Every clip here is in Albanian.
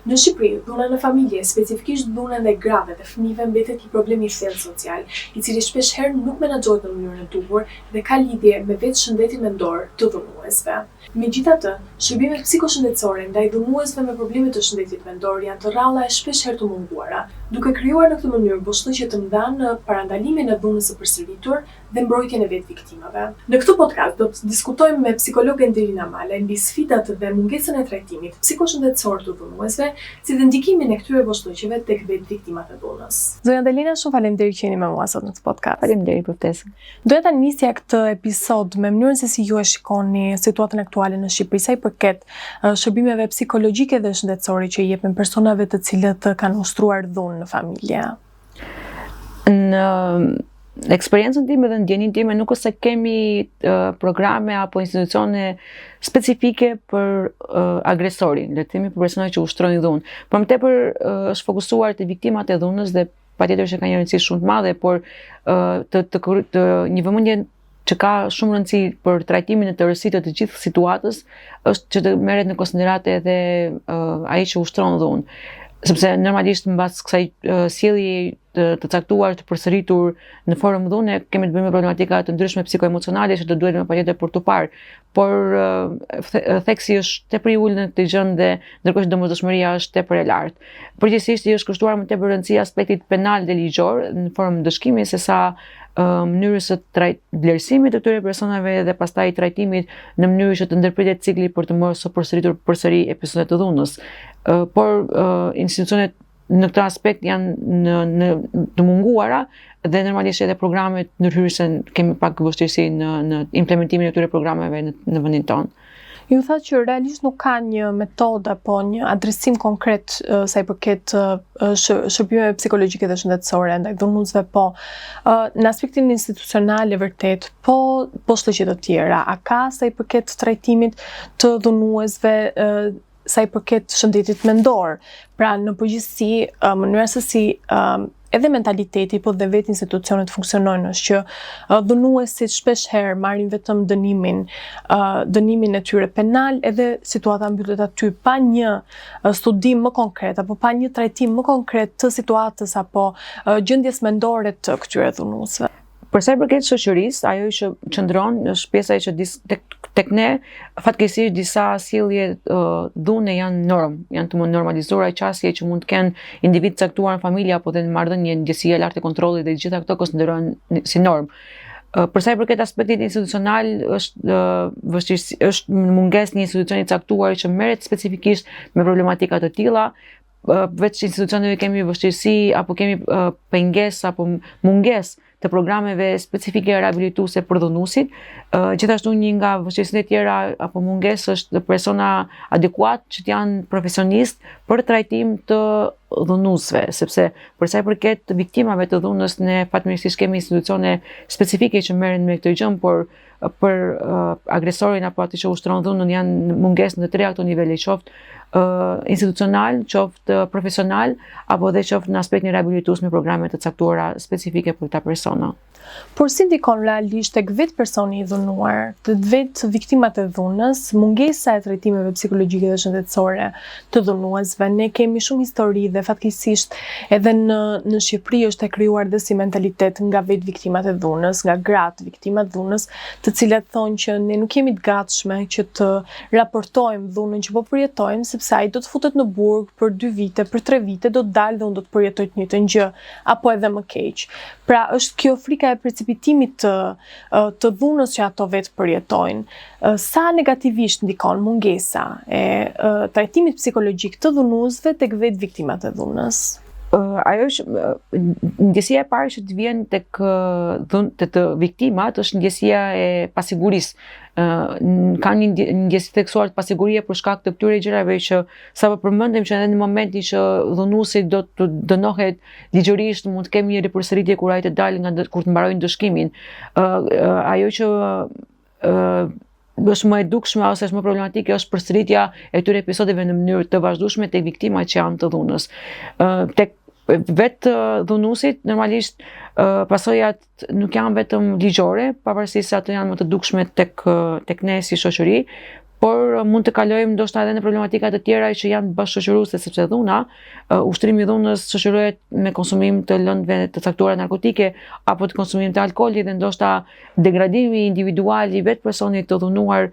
Në Shqipëri, dhuna në familje, specifikisht dhuna ndaj grave dhe fëmijëve mbetet një problem i thellë social, i cili shpeshherë nuk menaxhohet në mënyrën e duhur dhe ka lidhje me vetë shëndetin mendor të dhunuesve. Megjithatë, shërbimet psikoshëndetësore ndaj dhunuesve me probleme të shëndetit mendor janë të rralla e shpeshherë të munguara, duke krijuar në këtë mënyrë boshllëqe të mëdha në parandalimin e dhunës së përsëritur dhe mbrojtjen e vetë viktimave. Në këtë podcast do të diskutojmë me psikologen Delina Malaj mbi sfidat dhe mungesën e trajtimit psikoshëndetësor të dhunuesve, si dhe ndikimin e këtyre boshllëqeve tek vetë viktimat e dhunës. Zonja Delina, shumë faleminderit që jeni me mua sot në këtë podcast. Faleminderit për ftesën. Doja ta nisja këtë episod me mënyrën se si ju e shikoni situatën aktuale në Shqipëri sa i përket shërbimeve psikologjike dhe shëndetësore që i jepen personave të cilët kanë ushtruar dhunë në familje. Në eksperiencën time dhe ndjeninë time nuk është se kemi uh, programe apo institucione specifike për uh, agresorin, le të themi për personat që ushtrojnë dhunë. Por më tepër uh, është fokusuar te viktimat e dhunës dhe patjetër që ka një rëndësi shumë të madhe, por uh, të, të, të një vëmendje që ka shumë rëndësi për trajtimin në tërësi të të gjithë situatës është që të merret në konsideratë edhe uh, ai që ushtron dhunë. Sepse normalisht mbas kësaj uh, sjellje të, të caktuar të përsëritur në formë dhune kemi të bëjmë me problematika të ndryshme psikoemocionale që do duhet me patjetër për t'u parë. Por uh, theksi është tepër i ulët në këtë gjë dhe ndërkohë që domosdoshmëria është tepër e lartë. Përgjithësisht i është kushtuar më tepër rëndësi aspektit penal dhe ligjor në formë ndëshkimi sesa mënyrës së trajt vlerësimit të këtyre personave dhe pastaj trajtimit në mënyrë që të ndërpritet cikli për të mos u përsëritur përsëri episode të dhunës. Por institucionet në këtë aspekt janë në në të munguara dhe normalisht edhe programet ndërhyrëse kemi pak vështirësi në në implementimin e këtyre programeve në, në vendin tonë. Ju thatë që realisht nuk ka një metodë apo një adresim konkret sa i përket shërbimeve psikologjike dhe shëndetësore ndaj dhunuesve, po në aspektin institucional e vërtetë, po boshllëqe të tjera, a ka sa i përket trajtimit të dhunuesve sa i përket shëndetit mendor. Pra në përgjithësi, mënyra se si edhe mentaliteti, po dhe vetë institucionet funksionojnë është që dhunuesit shpesh herë marrin vetëm dënimin, dënimin e tyre penal, edhe situata mbyllet aty pa një studim më konkret apo pa një trajtim më konkret të situatës apo gjendjes mendore të këtyre dhunuesve. Për sa i përket shoqërisë, ajo që qëndron është pjesa që dis, tek, tek ne fatkeqësisht disa sjellje uh, dhune janë normë, janë të normalizuara qasje që mund të kenë individë të caktuar në familje apo dhe në marrëdhënie ndjesia e lartë e kontrollit dhe të gjitha këto konsiderohen si normë. Uh, për sa i përket aspektit institucional është uh, vështirësi është në mungesë një institucioni i caktuar që merret specifikisht me problematika të tilla, veç institucioneve kemi vështirësi apo kemi pengesë apo mungesë të programeve specifike rehabilituese për dhunuesit. Gjithashtu një nga vështirësitë e tjera apo mungesë është persona adekuat që të janë profesionistë për trajtim të dhunuesve, sepse për sa i përket viktimave të dhunës ne fatmirësisht kemi institucione specifike që merren me këtë gjë, por për uh, agresorin apo atë që ushtron dhunën janë mungesë në të treja këto nivele, qoftë uh, institucional, qoftë profesional, apo dhe qoftë në aspektin rehabilitues me programe të caktuara specifike për këta persona. Por si ndikon realisht tek vetë personi i dhunuar, te vetë viktimat e dhunës, mungesa e trajtimeve psikologjike dhe shëndetësore të dhunuesve? Ne kemi shumë histori dhe fatkeqësisht edhe në në Shqipëri është e krijuar dhe si mentalitet nga vetë viktimat e dhunës, nga gratë viktima të dhunës, të cilat thonë që ne nuk jemi të gatshme që të raportojmë dhunën që po përjetojmë, sepse ai do të futet në burg për 2 vite, për 3 vite, do të dalë dhe unë do të përjetoj të njëjtën gjë, apo edhe më keq. Pra është kjo frika e precipitimit të të dhunës që ato vetë përjetojnë. Sa negativisht ndikon mungesa e trajtimit psikologjik të dhunuesve tek vetë viktimat e dhunës? Ajo është ndjesia e parë që të vjen tek dhun te të viktimat është ndjesia e pasigurisë. Ka një ndjesi të theksuar të pasigurie për shkak të këtyre gjërave që sapo përmendëm që edhe në momentin që dhunuesi do të dënohet ligjërisht mund të kemi një ripërsëritje kur ai të dalë nga kur të mbarojë ndëshkimin. Ajo që është më e dukshme ose është më problematike është përsëritja e këtyre episodeve në mënyrë të vazhdueshme tek viktimat që janë të dhunës. Tek vetë dhunuesit normalisht pasojat nuk janë vetëm ligjore, pavarësisht se ato janë më të dukshme tek tek ne si shoqëri, Por mund të kalojmë ndoshta edhe në problematika të tjera që janë bashkëshoqëruese sepse dhuna, ushtrimi i dhunës shoqërohet me konsumim të lëndëve të caktuara narkotike apo të konsumim të alkoolit dhe ndoshta degradimi individual i vetë personit të dhunuar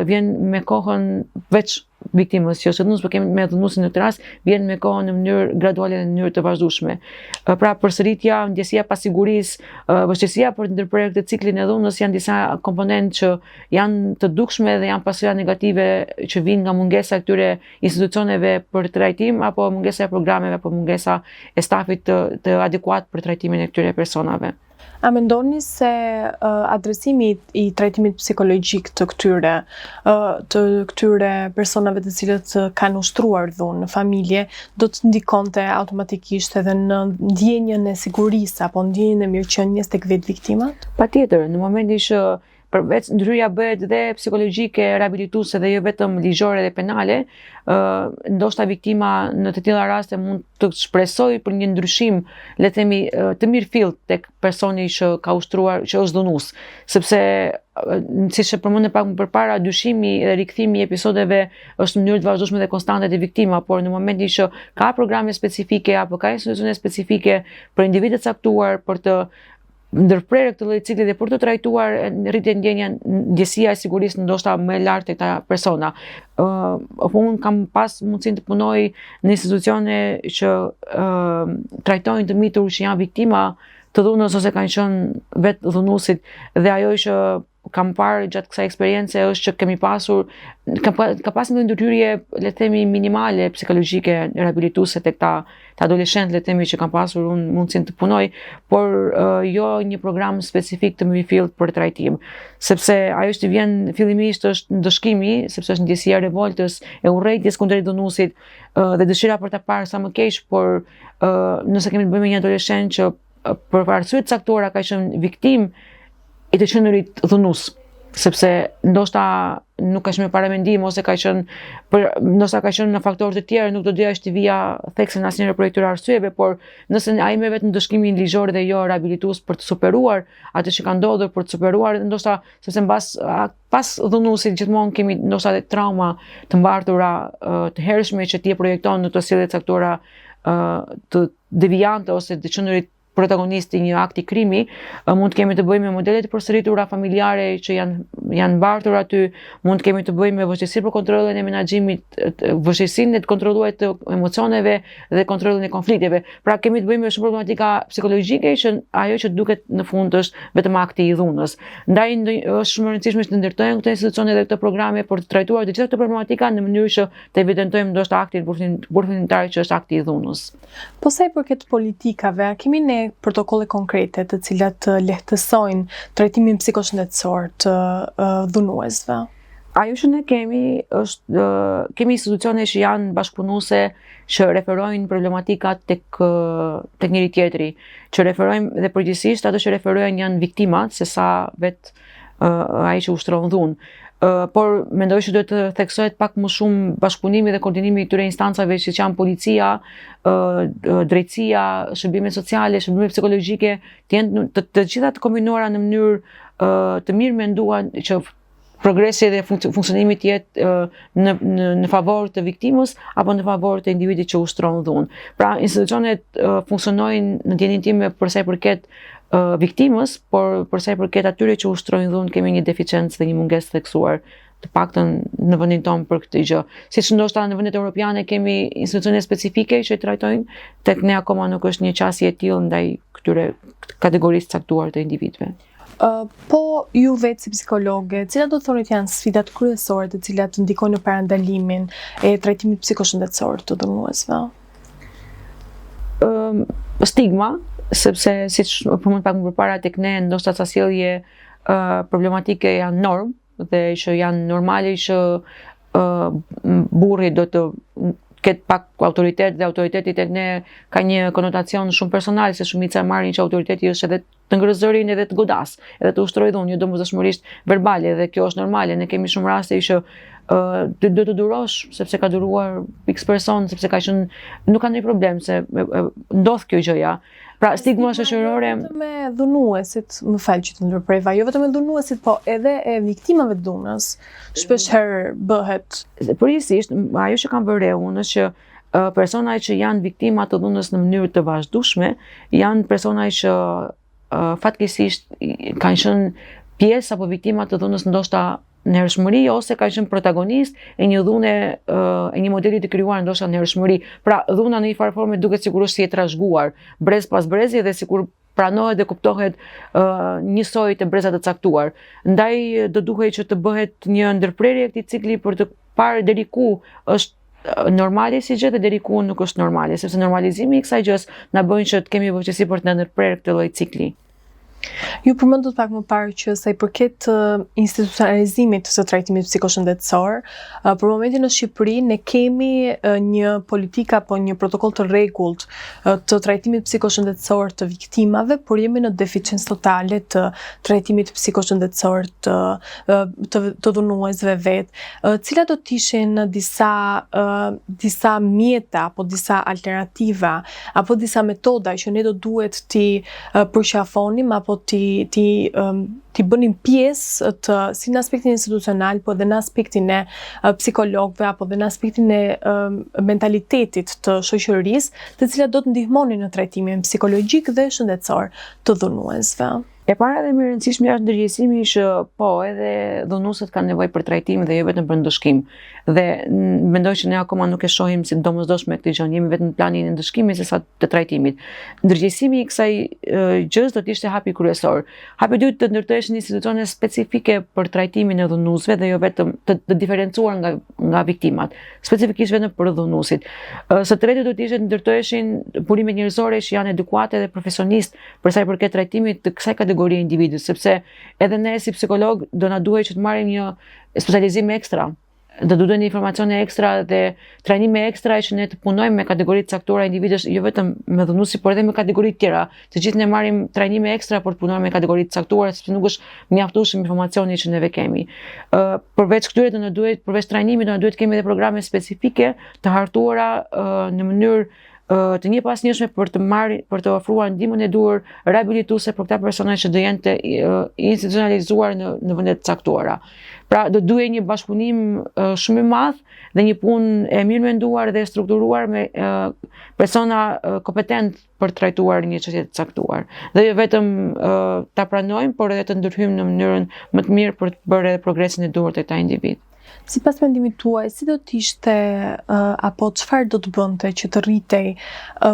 vjen me kohën veç viktimës që është dhunues, por kemi me dhunuesin në këtë rast, vjen me kohën në mënyrë graduale dhe në mënyrë të vazhdueshme. Pra përsëritja, ndjesia e pasigurisë, vështirësia për të ndërprerë këtë ciklin e dhunës janë disa komponentë që janë të dukshme dhe janë pasoja negative që vijnë nga mungesa e këtyre institucioneve për trajtim apo mungesa e programeve apo mungesa e stafit të, të adekuat për trajtimin e këtyre personave. A mendoni se adresimi i trajtimit psikologjik të këtyre të këtyre personave të cilët kanë ushtruar dhunë në familje do të ndikonte automatikisht edhe në ndjenjën e sigurisë apo ndjenjën e mirëqenies tek vetë viktimat? Patjetër, në momentin që përveç ndërhyrja bëhet dhe psikologjike, rehabilituese dhe jo vetëm ligjore dhe penale, ë ndoshta viktima në të tilla raste mund të shpresojë për një ndryshim, le të themi, të mirëfilltë tek personi që ka ushtruar, që është dhunues, sepse siç e përmendëm pak më përpara, dyshimi dhe rikthimi i episodeve është në mënyrë të vazhdueshme dhe konstante te viktima, por në momentin që ka programe specifike apo ka institucione specifike për individë të caktuar për të ndërprerë këtë lloj cikli dhe për të trajtuar rritet ndjenja ndjesia e sigurisë ndoshta më e lartë te këta persona. Ë uh, unë kam pas mundësinë të punoj në institucione që uh, trajtojnë të mitur që janë viktima të dhunës ose kanë qenë vetë dhunuesit dhe ajo që kam parë gjatë kësaj eksperience është që kemi pasur ka ka pasur një ndërhyrje le të themi minimale psikologjike rehabilituese tek këta të adoleshentë le të themi që kam pasur unë mundësinë të punoj, por uh, jo një program specifik të mirëfilltë për trajtim, sepse ajo që vjen fillimisht është ndëshkimi, sepse është ndjesia e revoltës, e urrejtjes kundrejt dhunuesit uh, dhe dëshira për ta parë sa më keq, por uh, nëse kemi të bëjmë me një adoleshent që për arsye të caktuara ka qenë viktimë i të qenurit dhunues, sepse ndoshta nuk ka qenë me paramendim ose ka qenë për ndoshta ka qenë në faktorë të tjerë, nuk do doja që të vija theksin asnjëra prej këtyre arsyeve, por nëse ai merr vetëm ndëshkimin ligjor dhe jo rehabilitues për të superuar atë që ka ndodhur, për të superuar dhe ndoshta sepse mbas pas dhunuesit gjithmonë kemi ndoshta edhe trauma të mbartura të hershme që ti e projekton në të sjellje të caktuara të devijante ose të qenurit protagonist i një akti krimi, mund të kemi të bëjmë me modele të përsëritura familjare që janë janë mbartur aty, mund të kemi të bëjmë me vështirësi për kontrollin e menaxhimit, vështirësinë e të kontrolluarit të emocioneve dhe kontrollin e konflikteve. Pra kemi të bëjmë me shumë problematika psikologjike që ajo që duket në fund është vetëm akti i dhunës. Ndaj është shumë e rëndësishme që të ndërtojmë këto institucione dhe këto programe për të trajtuar të gjitha këto problematika në mënyrë që të evidentojmë ndoshta aktin përfundimtar që është akti i dhunës. Po sa i përket politikave, a kemi ne protokolle konkrete të cilat lehtësojnë trajtimin psikoshëndetësor të dhunuesve? Ajo që ne kemi është kemi institucione që janë bashkëpunuese që referojnë problematikat tek tek njëri tjetri, që referojnë dhe përgjithsisht ato që referojnë janë viktimat se sa vetë uh, ai që ushtron dhunë. Uh, por mendoj që duhet të theksohet pak më shumë bashkëpunimi dhe koordinimi i këtyre instancave siç janë policia, uh, drejtësia, shërbimet sociale, shërbimet psikologjike, të jenë të, të gjitha të kombinuara në mënyrë uh, të mirë menduar që progresi dhe funksionimi të jetë në në në favor të viktimës apo në favor të individit që ushtron dhunë. Pra institucionet funksionojnë në dijeninë time për sa i përket viktimës, por për sa i përket atyre që ushtrojnë dhunë kemi një deficiencë dhe një mungesë të theksuar të paktën në vendin tonë për këtë gjë. Siç ndoshta në vendet europiane kemi institucione specifike që i trajtojnë, tek ne akoma nuk është një qasje e tillë ndaj këtyre kategorisë caktuar të individëve. Po ju vetë si psikologe, cilat do thonit janë sfidat kryesore të cilat ndikojnë në parandalimin e trajtimit psikoshëndetësor të dhunuesve? Ëm stigma, sepse siç përmenda pak më përpara tek ne ndoshta ca sjellje uh, problematike janë normë dhe që janë normale që uh, burri do të ketë pak autoritet dhe autoriteti tek ne ka një konotacion shumë personal se shumica e marrin që autoriteti është edhe të ngrë zërin edhe të godas, edhe të ushtrojë dhunë, jo domosdoshmërisht verbale dhe kjo është normale. Ne kemi shumë raste që ë Do do të durosh sepse ka duruar X person, sepse ka qenë nuk ka ndonjë problem se ndodh kjo gjëja. Pra stigma shoqërore jo vetëm me dhunuesit, më fal që të ndërpreva, jo vetëm me dhunuesit, po edhe e viktimave të dhunës, shpesh herë bëhet. Përgjithësisht, ajo që kam vënë re unë është që persona që janë viktima të dhunës në mënyrë të vazhdueshme, janë persona që fatkeqësisht kanë qenë pjesë apo viktima të dhunës ndoshta në hershmëri ose kanë qenë protagonist e një dhune e një modeli të krijuar ndoshta në hershmëri. Pra dhuna në një farë forme duket sikur është si e trashëguar brez pas brezi dhe sikur pranohet dhe kuptohet uh, njësoj te breza të caktuar. Ndaj do duhej që të bëhet një ndërprerje e këtij cikli për të parë deri ku është normale si gjë dhe deri ku nuk është normale, sepse normalizimi i kësaj gjësë na bën që të kemi vështirësi për të ndërprerë këtë lloj cikli. Ju përmendët pak më parë që sa i përket institucionalizimit të trajtimit psikoshëndetësor, për momentin në Shqipëri ne kemi një politikë apo një protokoll të rregullt të trajtimit psikoshëndetësor të viktimave, por jemi në deficiencë totale të trajtimit psikoshëndetësor të të, të dhunuesve vetë. Cilat do të ishin disa disa mjete apo disa alternativa apo disa metoda që ne do duhet t'i përqafonim apo t'i t'i t'i bënim pjesë të si në aspektin institucional, po edhe në aspektin e psikologëve apo dhe në aspektin e mentalitetit të shoqërisë, të cilat do të ndihmonin në trajtimin psikologjik dhe shëndetësor të dhunuesve. E para dhe më e rëndësishmja është ndërgjegjësimi që po, edhe dhunuesit kanë nevojë për trajtim dhe jo vetëm për ndëshkim. Dhe mendoj që ne akoma nuk e shohim si të domosdoshme këtë gjë, jemi vetëm në planin e ndëshkimit se sa të trajtimit. Ndërgjegjësimi i kësaj gjësë do të ishte hapi kryesor. Hapi i dytë të ndërtoheshin institucione specifike për trajtimin e dhunuesve dhe jo vetëm të, të diferencuar nga nga viktimat, specifikisht vetëm për dhunuesit. Së treti do të ishte të ndërtoheshin burime njerëzore që janë adekuate dhe profesionistë për sa i përket trajtimit të kësaj kategorie individësh, sepse edhe ne si psikolog do na duhej që të marrim një specializim ekstra, do të duhen informacione ekstra dhe trajnime ekstra që ne të punojmë me kategori të caktuara individësh, jo vetëm me dhunuesit, por edhe me kategori të tjera. Të gjithë ne marrim trajnime ekstra për të punuar me kategori të caktuara, sepse nuk është mjaftueshëm informacioni që neve kemi. Ë uh, përveç këtyre do na duhet, përveç trajnimit do na duhet të kemi edhe programe specifike të hartuara uh, në mënyrë të njëpasnjëshme për të marrë për të ofruar ndihmën e duhur rehabilituese për këta persona që do jenë të institucionalizuar në në vende të caktuara. Pra do duhej një bashkëpunim shumë i madh dhe një punë e mirëmenduar dhe e strukturuar me persona kompetent për të trajtuar një çështje të caktuar. Dhe jo vetëm ta pranojmë, por edhe të ndërhyjmë në mënyrën më të mirë për të bërë edhe progresin e duhur te këta individë. Sipas mendimit tuaj, si do të ishte apo çfarë do të bënte që të rritej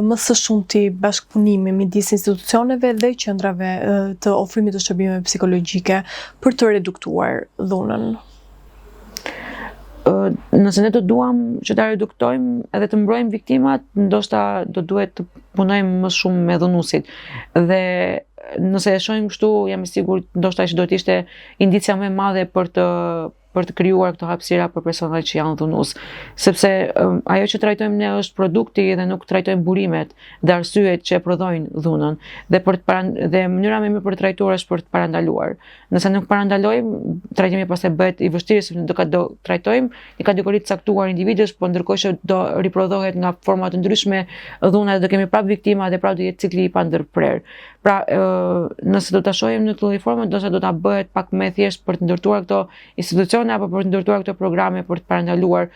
më së shumti bashkëpunimi midis institucioneve dhe qendrave të ofrimit të shërbimeve psikologjike për të reduktuar dhunën? Nëse ne do duam që ta reduktojmë edhe të mbrojmë viktimat, ndoshta do duhet të punojmë më shumë me dhunuesit. Dhe nëse e shohim kështu, jam e sigurt ndoshta që do të ishte indicia më e madhe për të për të krijuar këto hapësira për personat që janë dhunues, sepse um, ajo që trajtojmë ne është produkti dhe nuk trajtojmë burimet dhe arsyet që e prodhojnë dhunën dhe për të paran dhe mënyra më e mirë për të trajtuar është për të parandaluar. Nëse nuk parandalojmë, trajtimi pastaj bëhet i vështirë sepse do ka do trajtojmë një kategori të caktuar individësh, po ndërkohë që do riprodhohet nga forma të ndryshme dhuna dhe do kemi prapë viktima dhe prapë do jetë cikli i pandërprerë. Pra, nëse do ta shohim në këtë lloj forme, ndoshta do ta bëhet pak më e thjeshtë për të ndërtuar këto institucione apo për të ndërtuar këto programe për të parandaluar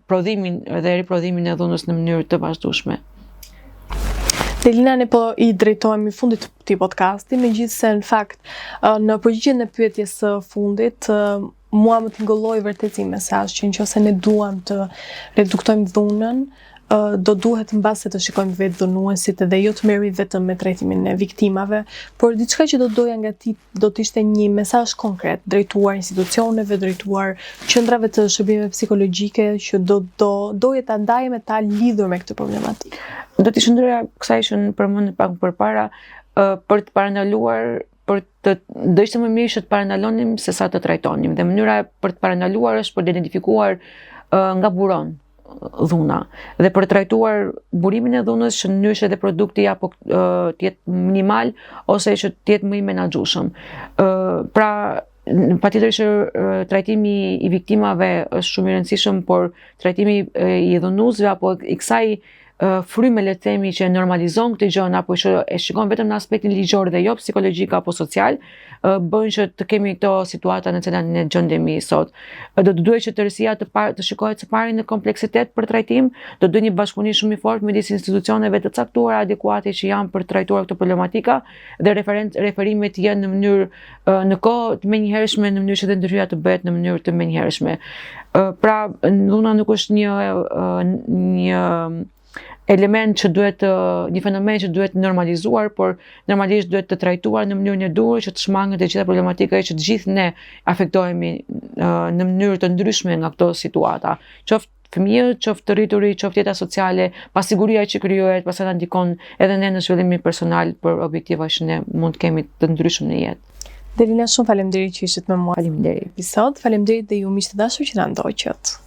prodhimin dhe riprodhimin e dhunës në mënyrë të vazhdueshme. Delina, ne po i drejtohemi fundit të këtij podcasti, megjithëse në fakt në përgjigjen e pyetjes së fundit, mua më tingëlloi vërtet si mesazh që nëse ne duam të reduktojmë dhunën, do duhet mbase të shikojmë vetë dhunuesit dhe jo të merremi vetëm me trajtimin e viktimave, por diçka që do doja nga ti do të ishte një mesazh konkret drejtuar institucioneve, drejtuar qendrave të shërbimeve psikologjike që do do doje ta ndaje me ta lidhur me këtë problematikë. Do t'i qëndroja kësaj që përmenda pak më përpara, për të parandaluar për të do ishte më mirë që të parandalonim se sa të trajtonim dhe mënyra për të parandaluar është për të identifikuar uh, nga buron dhuna dhe për të trajtuar burimin e dhunës që në mënyrë që edhe produkti apo uh, të jetë minimal ose që të jetë më i menaxhueshëm. Uh, pra Patjetër që trajtimi i viktimave është shumë i rëndësishëm, por trajtimi i dhunuesve apo i kësaj fryme le të themi që e normalizon këtë gjë apo që e shikon vetëm në aspektin ligjor dhe jo psikologjik apo social, bën që të kemi këto situata në të cilat ne gjendemi sot. Do të duhet që tërësia të par, të shikohet së pari në kompleksitet për trajtim, do të duhet një bashkëpunim shumë i fortë midis institucioneve të caktuara adekuate që janë për të trajtuar këto problematika dhe referent referimet janë në mënyrë në kohë të menjëhershme në mënyrë që dhe ndërhyrja të bëhet në mënyrë të menjëhershme. Pra, dhuna nuk është një një element që duhet të një fenomen që duhet normalizuar, por normalisht duhet të trajtuar në mënyrën e duhur që të shmangen të gjitha problematikat që të gjithë ne afektohemi në mënyrë të ndryshme nga këto situata. Qoftë fëmijët, qoftë të rriturit, qoftë jeta sociale, pasiguria që krijohet, pastaj na ndikon edhe ne në zhvillimin personal për objektiva që ne mund të kemi të ndryshëm në jetë. Delina, shumë faleminderit që ishit me mua. Faleminderit. Episod, faleminderit dhe ju miq të dashur që na ndoqët.